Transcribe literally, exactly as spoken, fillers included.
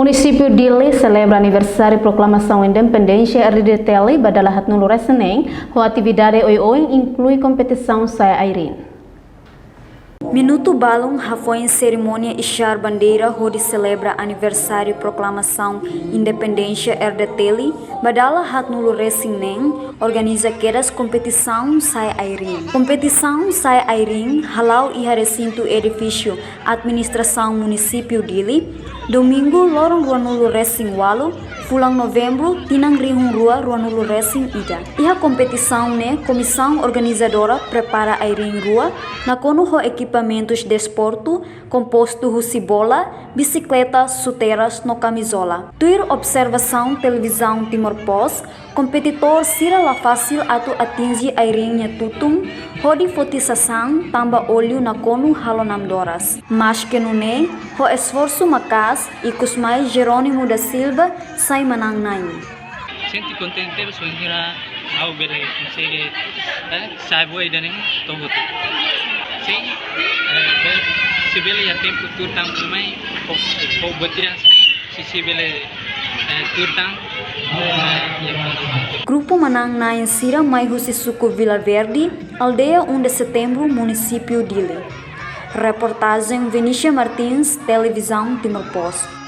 Munisípiu Dili selebra aniversáriu proklamasaun independénsia R D T L ba dala haatnulu-resin-neen, ho atividade oioin inklui kompetisaun sa'e ai-riin. Minutu balun hafoin serimónia ishar bandeira hodi selebra aniversáriu proklamasaun independénsia R D T L ba dala haatnulu-resin-neen, organiza kedas kompetisaun sa'e ai-riin. Kompetisaun sa'e ai-riin hala'o iha resintu edifísiu administrasaun munisípiu Dili, domingu loron ruanulu-resin-ualu, fulan novembru, tinan rihun rua ruanulu-resin-ida. Iha kompetisaun ne'e, komisaun organizadora prepara ai-riin rua, nakonu ho ekipamentus desportu, kompostu husi bola, bisikleta, xuteiras no kamizola. Tuir observasaun Televizaun Timor Post, kompetitór sira la fasil atu atinje ai-riin nia tutun, hodi foti sasán, tamba óleu nakonu halo namdoras. Maske nune'e, ho esforsu maka'as, ikusmai Jerónimo da Silva sai manán-na'in. Sente kontente, bainhira ha'u bele konsege, eh, sai buat ida-ne'e to'o hotu. Sin, eh, be-, se bele iha tempu tutan mai, ho, ho buat ida-ne'e, se, se bele, eh, tutan, eh, iha. Grupu manán-na'in sira mai husi suku Vila Verde, aldeia um de Setembro, munisípiu Dili. Reportajen Venícia Martins, Televizaun Timor Post.